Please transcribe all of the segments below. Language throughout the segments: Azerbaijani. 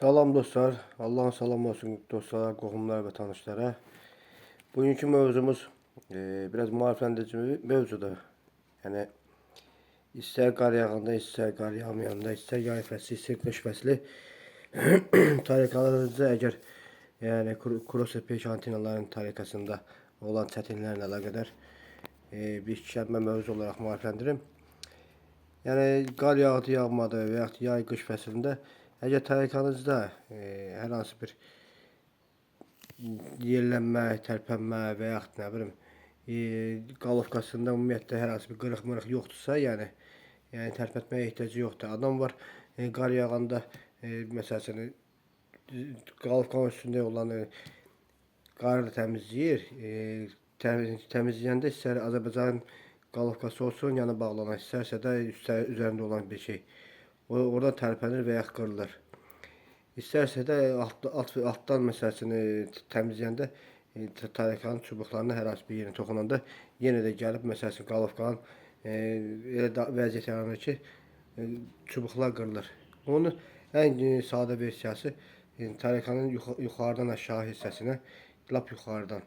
Salam dostlar, Allah'ın salamı olsun dostlara, qohumlara və tanışlara. Bugünkü mövzumuz biraz maarifləndirici mövzudur. Yəni istər qar yağanda, istər qar yağmayanda, istər yay fəsli, istər qış fəsli tarikalarınızda əgər yəni Krossa peş antenaların tarikasında olan çətinliklərlə əlaqədar bir iki kəlmə mövzu olaraq maarifləndirim. Yəni qar yağdı, yağmadı və yaxud yay qış fəslində əgər tarikanızda hər hansı bir yerlənmə, tərpənmə və yaxud nə bilim qalovkasında ümumiyyətlə hər hansı bir qırıq mırıq yoxdursa, yəni tərpətməyə ehtiyacı yoxdur. Adam var qar yağanda məsəl üçün qalovkanın üstündə olan qarı da təmizləyir. Təmizləyəndə istər Azərbaycan qalovkası olsun, yəni bağlanan, istərsə də üzərində olan bir şey. Oradan tərpənir və yaxud qırılır. İstərsə də altdan məsələsini təmizləyəndə tarikanın çubuqlarına hər hansı bir yerinə toxunanda yenə də gəlib məsələsini qalovkanın elə vəziyyət yaranır ki, çubuqlar qırılır. Onun ən sadə versiyası tarikanın yuxarıdan aşağı hissəsinə, lap yuxarıdan,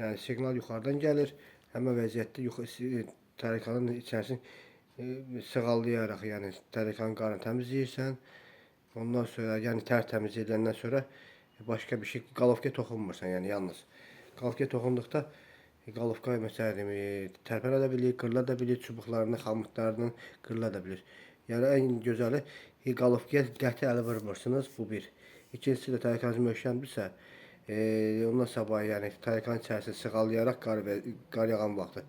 yəni siqnal yuxarıdan gəlir. Həmin vəziyyətdə tarikanın içərisini sığallayaraq, yəni tarikanın qarını təmizləyirsən. Ondan sonra, yəni tərtəmiz edəndən sonra başqa bir şey qalovkaya toxunmursan, yəni yalnız. Qalovkaya toxunduqda qalovka məsələn tərpənə də bilir, qırıla da bilir, çubuqlarını, xamutlarını qırıla da bilir. Yəni ən gözəli qalovkaya qəti əli vurmursunuz, bu bir. İkincisi də tarikanız möhkəmdirsə, ondan sabah yəni tarikanın içərisini sığallayaraq qar yağan vaxtı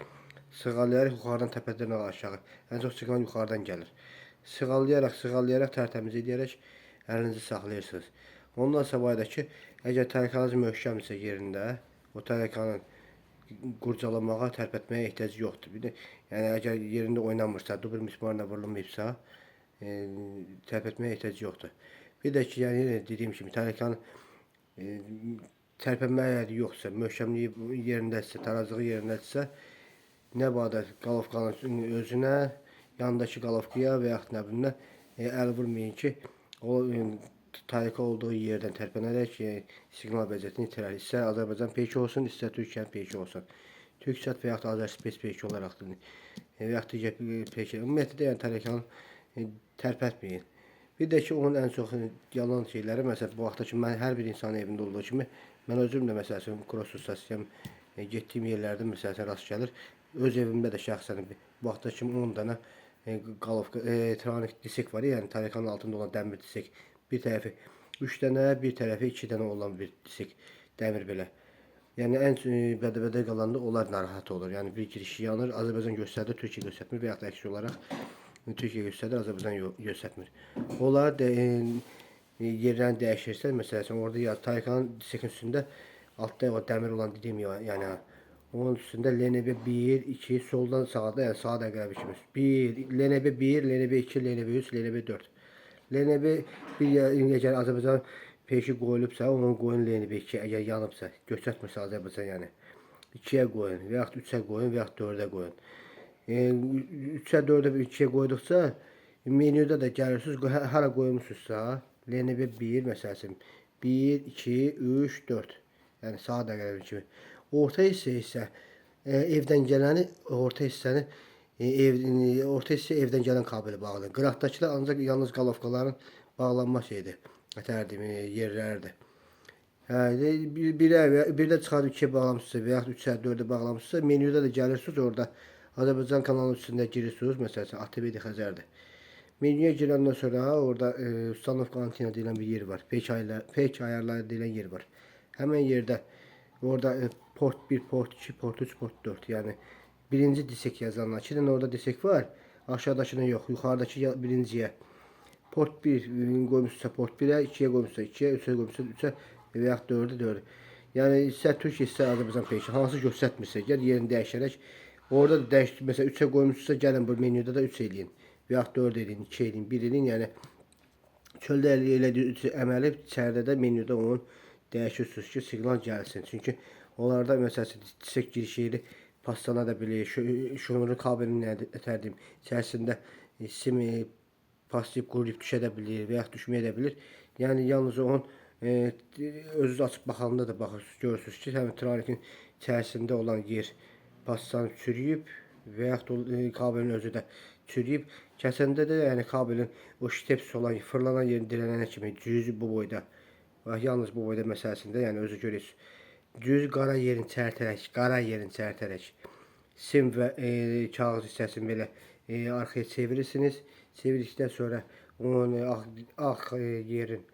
sığallayaraq yuxarıdan təpədən aşağı. Ən çox siqnal yuxarıdan gəlir. Sığallayaraq tərtəmiz edərək əlinizi saxlayırsınız. Ondan savayı da ki, əgər tarikanız möhkəmdirsə yerində, o tarikanın qurcalamağa, tərpətməyə ehtiyacı yoxdur. Bir də yəni əgər yerində oynamırsa, dubl mismarla vurulmayıbsa, tərpətməyə ehtiyacı yoxdur. Bir də ki, yəni yenə dediyim kimi tarikanın tərpənməyə yoxsa, möhkəmliyi yerindədirsə, tarazlığı yerindədirsə, nə badə qalovkanın özünə, yanındakı qalovkaya və yaxud nə bilim əl vurmayın ki, o tarika olduğu yerdən tərpənərək siqnal vəziyyətini itirər. İstər Azərbaycan peyki olsun, istər Türkiyənin peyki olsun. Türksat və yaxud Azərspace peyki olaraq və yaxud digər peyki. Ümumiyyətlə də yəni tarikanı tərpətməyin. Bir də ki, onun ən çox yalan şeyləri, məsələn, bu vaxta kimi mən hər bir insanın evində olduğu kimi, mən özüm də məsəl üçün kross ustasıyam, getdiyim yerlərdə məsəl üçün rast gəlir. Öz evimdə də şəxsən bu vaxta kimi 10 dənə qalovka, tranik disek var, yəni tarikanın altında olan dəmir disek. Bir tərəfi 3 dənə, bir tərəfi 2 dənə olan bir disek, dəmir belə. Yəni ən bədə-bədə qalanda onlar narahat olur. Yəni bir girişi yanır, Azərbaycan göstərir, Türkiyə göstərmir və yaxud da əks olaraq Türkiyə göstərir, Azərbaycan göstərmir. Onlar yerlərini dəyişirsə, məsəl üçün orada yaz tarikanın disekin üstündə altda o dəmir olan dediyim yəni onun üstündə LNB 1, 2, soldan sağa da, yəni sağa əqrəbi kimi. 1, LNB 1, LNB 2, LNB 3, LNB 4. LNB 1 əgər Azərbaycan peşi qoyulubsa, onun qoyun LNB 2, əgər yanıbsa, göstərtmirsə Azərbaycan yəni. 2-yə qoyun və yaxud 3-ə qoyun və yaxud 4-ə qoyun. 3-ə, 4-ə, 2-yə qoyduqca menyuda da gəlirsiniz, hara qoymuşsunuzsa, LNB 1 məsəl üçün 1, 2, 3, 4. Yəni sağa əqrəbi kimi. Orta hissə isə evdən gələni, orta hissəni orta hissə evdən gələn kabelə bağlıdır. Qıraqdakılar ancaq yalnız qalovkaların bağlanma şeyidir. Nətər deyim, yerləridir. Hə, birə birdə çıxarıb 2-yə bağlamışsınızsa və yaxud 3-ə, 4-ə bağlamışsınızsa, menyuda da gəlirsiniz orada Azərbaycan kanalı üstündə girirsiniz, məsəl üçün ATV Xəzərdir. Menyuya girəndən sonra orada ustanovka antena deyilən bir yer var. Peyk ayarları deyilən yer var. Həmin yerdə orada port 1, port 2, port 3, port 4. Yəni birinci disek yazanlar. 2 dənə orada disek var. Aşağıdakına yox, yuxarıdakı birinciyə. Port 1 qoymuşsa port 1-ə, 2-yə qoymuşsa 2-yə, 3-ə qoymuşsa 3-ə və yaxud 4-ə 4-ə. Yəni istər Türkiyə, istər Azərbaycan peyki hansı göstərtmirsə, gəl yerini dəyişərək orada da dəyişdir. Məsələn 3-ə qoymuşsa gəlin bu menyuda da 3 eləyin və yaxud 4 eləyin, 2 eləyin, 1 eləyin. Yəni çöldə elədiyi əməli içəridə də menyuda onun dəyişirsiniz ki, siqnal gəlsin. Çünki onlarda məsələn disek giriş yeri paslana da bilir. Şunurun kabelinin nətər deyim, içərisində simi paslayıb, quruyub düşə də bilir və yaxud düşməyə də bilir. Yəni yalnız onun özünüz açıb baxanda da baxırsınız, görürsünüz ki, həmin tranikin içərisində olan yer paslanıb çürüyüb və yaxud kabelin özü də çürüyüb. Kəsəndə də yəni kabelin o şteps olan, fırlanan yerin dirənənə kimi cüzi bu boyda, yalnız bu boyda məsələsində, yəni özü görürsünüz. Düz qara yerin çərtərək, qara yerin çərtərək sim və kağız hissəsini belə arxaya çevirirsiniz. Çevirdikdən sonra onun ağ yerin,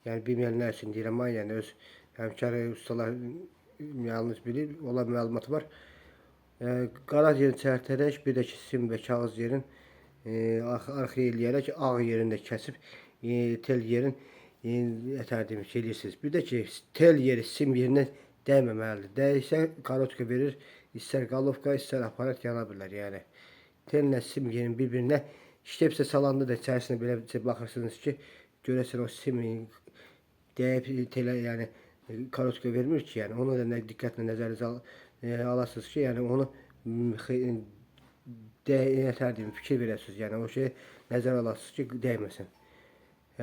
yəni bilməyənlər üçün deyirəm, yəni öz həmkar ustalar yalnız bilir, olan məlumatı var. Qara yerin çərtərək, bir də ki sim və kağız yerin arxaya eləyərək ağ yerini də kəsib tel yerin ətərdiyimi eləyirsiniz. Bir də ki tel yeri sim yerinə dəyməməlidir. Dəysə karotka verir, istər qalovka, istər aparat yana bilər. Yəni tellə sim yerin bir-birinə işləyibsə salanda da içərisinə belə baxırsınız ki, görəsən o simin dəyib telə, yəni karotka vermir ki, yəni ona da diqqətlə nəzərinizə alasınız ki, yəni onu dəyətər fikir verəsiniz, yəni o şeyə nəzər alasınız ki, dəyməsin.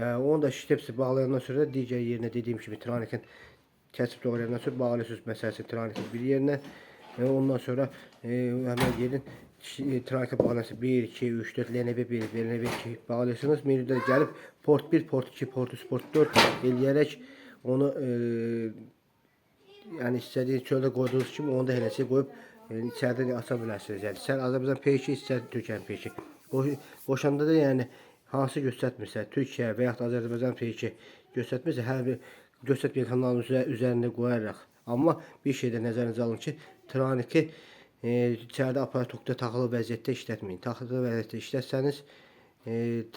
Onu da ştepsi bağlayandan sonra digər yerinə dediyim kimi tranikin kəsib doğrayandan sonra bağlayırsınız məsələn tranikin bir yerinə. Ondan sonra həmin yerin tranika bağlayırsınız 1, 2, 3, 4, LNB 1, LNB 2 bağlayırsınız. Menüdə gəlib port 1, port 2, port 3, port 4 eləyərək onu yəni istədiyi çöldə qoyduğunuz kimi onu da eləsə qoyub içəridə də aça bilərsiniz. Yəni istər Azərbaycan P2, istər Türkiyənin P2. Qoşanda da yəni hansı göstərtmirsə, Türkiyə və yaxud Azərbaycan P2 göstərtmirsə, hər bir göstərtməyən kanalın üzərində qoyaraq. Amma bir şey də nəzərinizə alın ki, traniki içəridə aparat tokda taxılı vəziyyətdə işlətməyin. Taxılı vəziyyətdə işlətsəniz,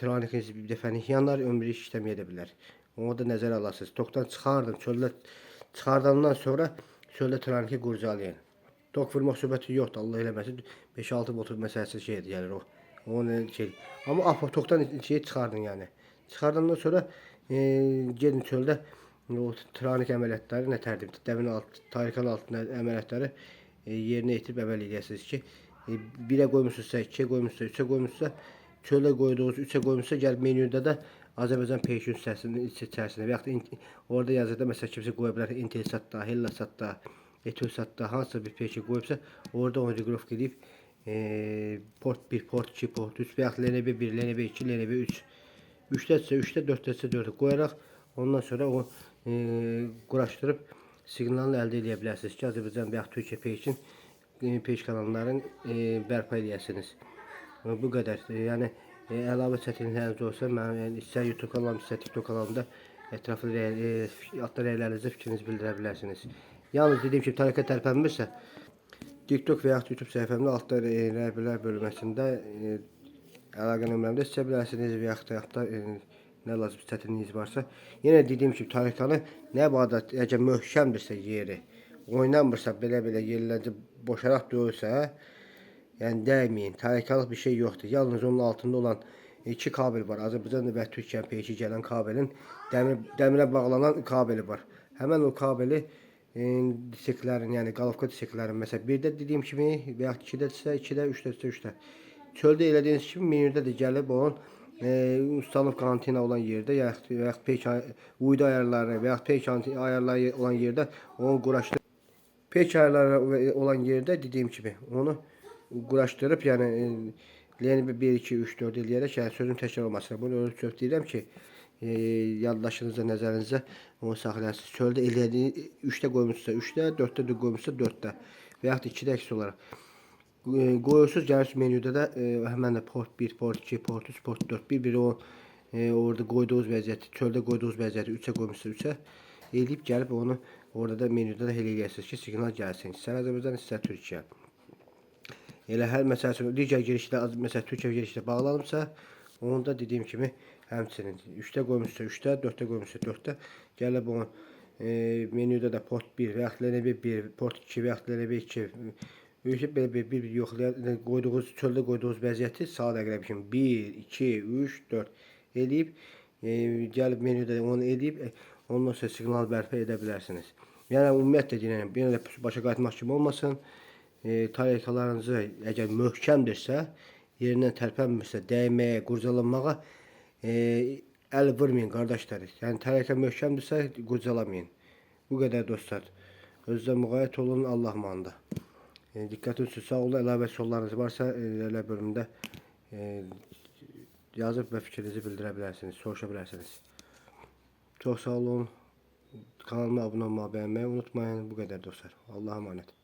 tranikiniz bir dəfəlik yanar, ömrü işləməyə də bilər. Onu da nəzərə alasınız. Tokdan çıxardım, çöldə çıxardandan sonra çöldə traniki qurcalayın. Tok vurmaq söhbəti yoxdur, Allah eləməsin. 5-6 volt məsələsi şeydir, gəlir o. Onu şey. Amma tokdan şeyi çıxardın yəni. Çıxardandan sonra gedin çöldə o tranik əməliyyatları nə tərtib, dəvin alt, tarikanın altında əməliyyatları yerinə yetirib əməl eləyəsiniz ki, 1-ə qoymuşsunuzsa, 2-yə qoymuşsunuzsa, 3-ə qoymuşsunuzsa, çöldə qoyduğunuz 3-ə qoymuşsa, gəlib menyuda da Azərbaycan P2 hissəsinin içərisində və yaxud orada yazır da, məsələn, kimsə qoya bilər Intelsatda, Hellasatda, Etosatda hansısa bir P2 qoyubsa, orada onu reqrovka edib port 1, port 2, port 3 və yaxud LNB 1, LNB 2, LNB 3 3-dədirsə 3-də, 4-dədirsə 4-də qoyaraq ondan sonra o quraşdırıb siqnalını əldə edə bilərsiniz ki, Azərbaycan və yaxud Türkiyə P2-in P2 kanallarını bərpa eləyəsiniz. Bu qədər. Yəni əlavə çətinlikləriniz olsa, mənim yəni, istər YouTube kanalım, istər TikTok kanalımda ətraflı altda rəylərinizi, fikrinizi bildirə bilərsiniz. Yalnız dediyim kimi tarika tərpənmirsə, TikTok və yaxud YouTube səhifəmdə altda rəhbərlər bölməsində əlaqə nömrəmdə seçə bilərsiniz və yaxud da nə lazım çətinliyiniz varsa. Yenə dediyim kimi tarikanı nə bada əgər möhkəmdirsə yeri, oynanmırsa, belə-belə yerlərdə boşaraq döyülsə, yəni dəyməyin. Tarikalıq bir şey yoxdur. Yalnız onun altında olan iki kabel var. Azərbaycan və Türkiyənin P2 gələn kabelin dəmirə bağlanan kabeli var. Həmən o kabeli diseklərin, yəni qalovka diseklərin məsələn 1-də dediyim kimi və yaxud 2-dədirsə 2-də, 3-dədirsə 3-də. Çöldə elədiyiniz kimi menüdə də gəlib onun ustanovka antena olan yerdə, yaxud peyk uydu ayarları və yaxud peyk ayarları olan yerdə onu quraşdırıb peyk ayarları olan yerdə dediyim kimi onu quraşdırıb, yəni LNB 1, 2, 3, 4 eləyərək, yəni sözüm təkrar olmasın. Bunu öyle çox deyirəm ki, yaddaşınızda, nəzərinizdə onu saxlayasınız. Çöldə elədiyi 3-də qoymuşsa 3-də, 4-də də qoymuşsa 4-də və yaxud 2-də əks olaraq. Qoyursunuz, gəlirsiniz menyuda da həmən də port 1, port 2, port 3, port 4 bir-biri o orada qoyduğunuz vəziyyəti, çöldə qoyduğunuz vəziyyəti 3-ə qoymuşsa 3-ə eləyib gəlib onu orada da menyuda da elə eləyəsiniz ki, siqnal gəlsin. İstər Azərbaycan, istər Türkiyə. Elə hər məsəl üçün digər girişdə, məsələn Türkiyə girişdə bağlanıbsa, onu da dediyim kimi həmçinin 3-də qoymuşsa 3-də, 4-də qoymuşsa 4-də gəlib onu menyuda da port 1 və yaxud LNB 1, port 2 və yaxud LNB 2 Ülke belə bir yoxlaya qoyduğunuz, çöldə qoyduğunuz vəziyyəti saat əqrəbi kimi 1, 2, 3, 4 eləyib gəlib menyuda onu eləyib ondan sonra siqnal bərpa edə bilərsiniz. Yəni ümumiyyətlə deyirəm, yenə də başa qayıtmaq kimi olmasın. Tarikalarınızı əgər möhkəmdirsə, yerindən tərpənmirsə, dəyməyə, qurcalanmağa Əl vurmayın qardaşlar. Yəni tərəkə möhkəmdirsə qurcalamayın. Bu qədər dostlar. Özünüzə müğayət olun, Allah amanında. Diqqətiniz üçün sağ olun. Əlavə suallarınız varsa, elə bölümdə yazıb və fikrinizi bildirə bilərsiniz, soruşa bilərsiniz. Çox sağ olun. Kanalıma abunə olmağı, bəyənməyi unutmayın. Bu qədər dostlar. Allah'a emanet.